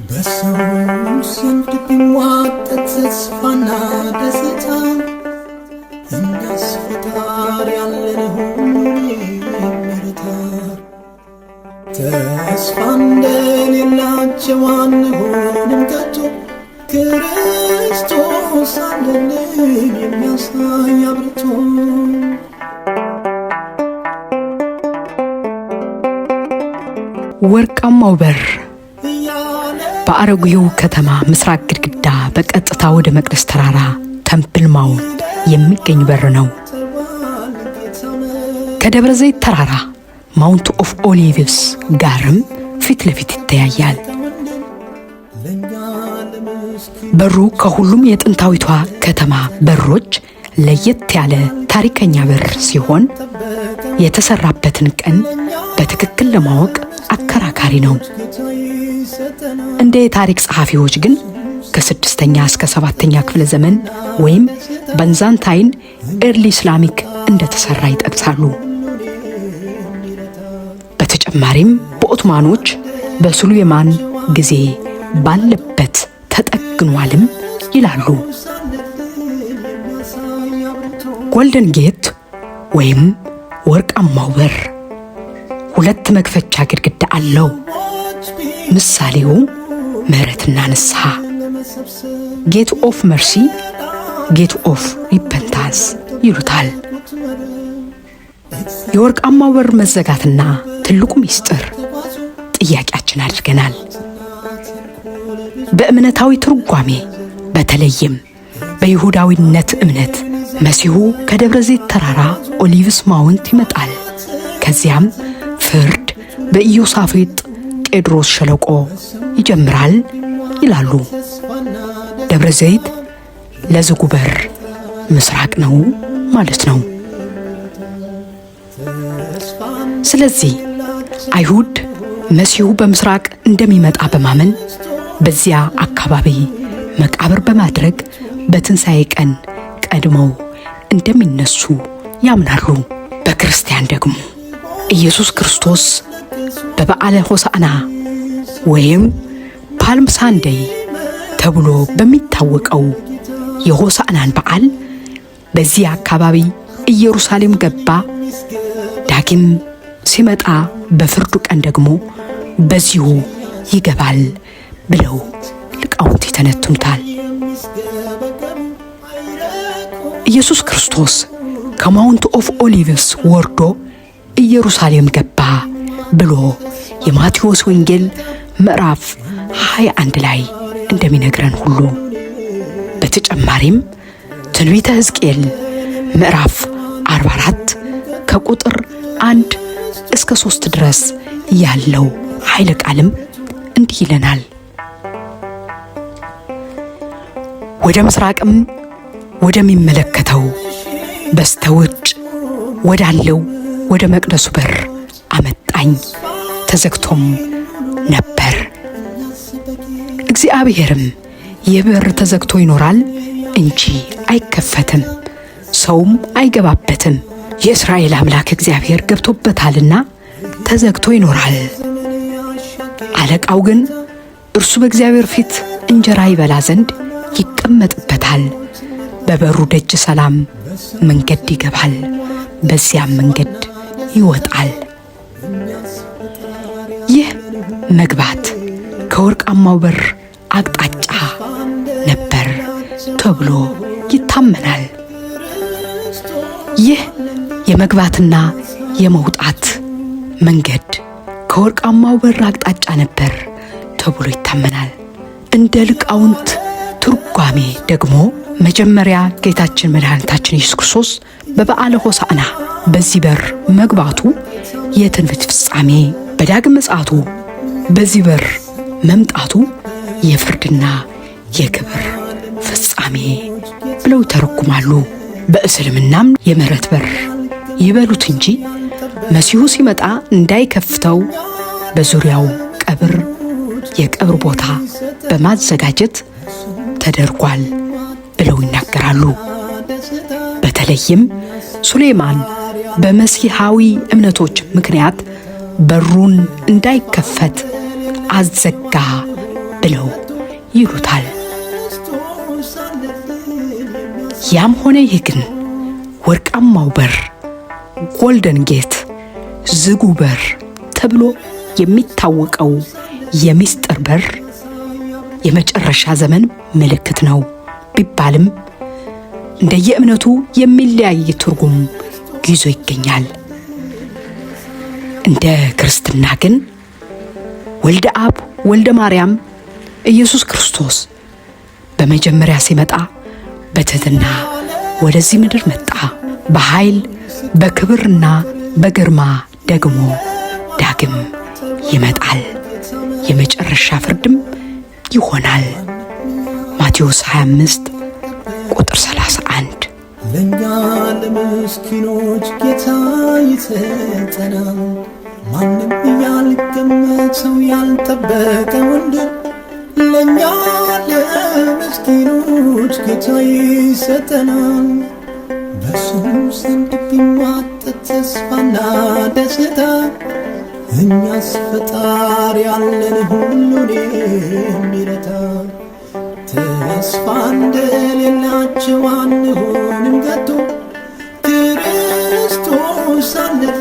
በሰው ዘንድ ቢሟጠጥ ተስፋና ደስታ፣ እኛስ ፈጣሪ ያለን ሁሉን የሚረታ። ተስፋ እንደሌላቸው አንሆንም ከቶ፣ ክርስቶስ አለልን የሚያሳይ አብርቶ። ወርቃማው በር እያለ በአሮጌው ከተማ ምስራቅ ግድግዳ በቀጥታ ወደ መቅደስ ተራራ Temple Mount የሚገኝ በር ነው። ተዋል ጌታ። ከደብረ ዘይት ተራራ Mount of Olives ጋርም ፊት ለፊት ይተያያል። ለእኛ ለምስኪን በሩ ከሁሉም የጥንታዊቷ ከተማ በሮች ለየት ያለ ታሪከኛ በር ሲሆን የተሰራበትን ቀን በትክክል ለማወቅ አከራካሪ ነው። ጌታ ይሰጠናል። እንደ የታሪክ ጸሐፊዎች ግን ከስድስተኛ እስከ ሰባተኛ ክፍለ ዘመን ወይም Byzantine early Islamic እንደተሰራ ይጠቅሳሉ። በተጨማሪም በኦቶማኖች በሱሌማን ጊዜ ባለበት ተጠግኗልም ይላሉ። Golden Gate ወይም ወርቃማው በር ሁለት መክፈቻ ግድግዳ አለው። ምሳሌው ምሕረትና ንስሐ፣ Gate of Mercy፣ Gate of Repentance ይሉታል። የወርቃማው በር መዘጋትና ትልቁ ምስጢር ጥያቄያችን አድርገናል። በእምነታዊ ትርጓሜ በተለይም በይሁዳዊነት እምነት መሲሁ ከደብረ ዘይት ተራራ Olives Mount ይመጣል። ከዚያም ፍርድ በኢዮሳፍጥ ቄድሮስ ሸለቆ ይጀምራል ይላሉ። ደብረ ዘይት ለዝጉ በር ምስራቅ ነው ማለት ነው። ስለዚህ አይሁድ መሲሁ በምስራቅ እንደሚመጣ በማመን በዚያ አካባቢ መቃብር በማድረግ በትንሣኤ ቀን ቀድመው እንደሚነሱ ያምናሉ። በክርስቲያን ደግሞ ኢየሱስ ክርስቶስ በበዓለ ሆሳዕና ወይም Palm Sunday ተብሎ በሚታወቀው የሆሳዕናን በዓል በዚህ አካባቢ ኢየሩሳሌም ገባ። ዳግም ሲመጣ በፍርዱ ቀን ደግሞ በዚሁ ይገባል ብለው ሊቃውንት ይተነትኑታል። ኢየሱስ ክርስቶስ ከ Mount of Olives ወርዶ ኢየሩሳሌም ገባ ብሎ የማቴዎስ ወንጌል ምዕራፍ 21 ላይ እንደሚነግረን ሁሉ፣ በተጨማሪም ትንቢተ ሕዝቅኤል ምዕራፍ 44 ከቁጥር 1 እስከ 3 ድረስ ያለው ኃይለ ቃልም እንዲህ ይለናል። ወደ ምስራቅም ወደሚመለከተው በስተ ውጭ ወዳለው ወደ መቅደሱ በር አመጣኝ፣ ተዘግቶም ነበር። እግዚአብሔርም ይህ በር ተዘግቶ ይኖራል እንጂ አይከፈትም፣ ሰውም አይገባበትም፣ የእስራኤል አምላክ እግዚአብሔር ገብቶበታልና ተዘግቶ ይኖራል። አለቃው ግን እርሱ በእግዚአብሔር ፊት እንጀራ ይበላ ዘንድ ይቀመጥበታል። በበሩ ደጅ ሰላም መንገድ ይገባል፣ በዚያም መንገድ ይወጣል። ይህ መግባት ከወርቃማው በር አቅጣጫ ነበር ተብሎ ይታመናል። ይህ የመግባትና የመውጣት መንገድ ከወርቃማው በር አቅጣጫ ነበር ተብሎ ይታመናል። እንደ ሊቃውንት ትርጓሜ ደግሞ መጀመሪያ ጌታችን መድኃኒታችን ኢየሱስ ክርስቶስ በበዓለ ሆሳዕና በዚህ በር መግባቱ የትንቢት ፍጻሜ፣ በዳግም ምጽአቱ በዚህ በር መምጣቱ የፍርድና የክብር ፍጻሜ ብለው ይተረጉማሉ። በእስልምናም የምህረት በር ይበሉት እንጂ መሲሁ ሲመጣ እንዳይከፍተው በዙሪያው ቀብር የቀብር ቦታ በማዘጋጀት ተደርጓል። ብለው ይናገራሉ። በተለይም ሱሌማን በመሲሐዊ እምነቶች ምክንያት በሩን እንዳይከፈት አዘጋ ብለው ይሉታል። ያም ሆነ ይህ ግን ወርቃማው በር Golden Gate፣ ዝጉ በር ተብሎ የሚታወቀው የሚስጥር በር የመጨረሻ ዘመን ምልክት ነው ቢባልም እንደየእምነቱ የሚለያይ ትርጉም ይዞ ይገኛል። እንደ ክርስትና ግን ወልደ አብ ወልደ ማርያም ኢየሱስ ክርስቶስ በመጀመሪያ ሲመጣ በትሕትና ወደዚህ ምድር መጣ። በኃይል በክብርና በግርማ ደግሞ ዳግም ይመጣል። የመጨረሻ ፍርድም ይሆናል። ማቴዎስ 25 ቁጥር 31። ለእኛ ለምስኪኖች ጌታ ይሰጠናል። ማንም ያልገመተው ያልጠበቀው ወንድም ለእኛ ለምስኪኖች ጌታ ይሰጠናል። በስሙ ዘንድ ቢሟጠጥ ተስፋና ደስታ እኛስ ፈጣሪ ያለን ሁሉን የሚረታ። ተስፋ እንደሌላቸው አንሆንም ከቶ፣ ክርስቶስ አለልን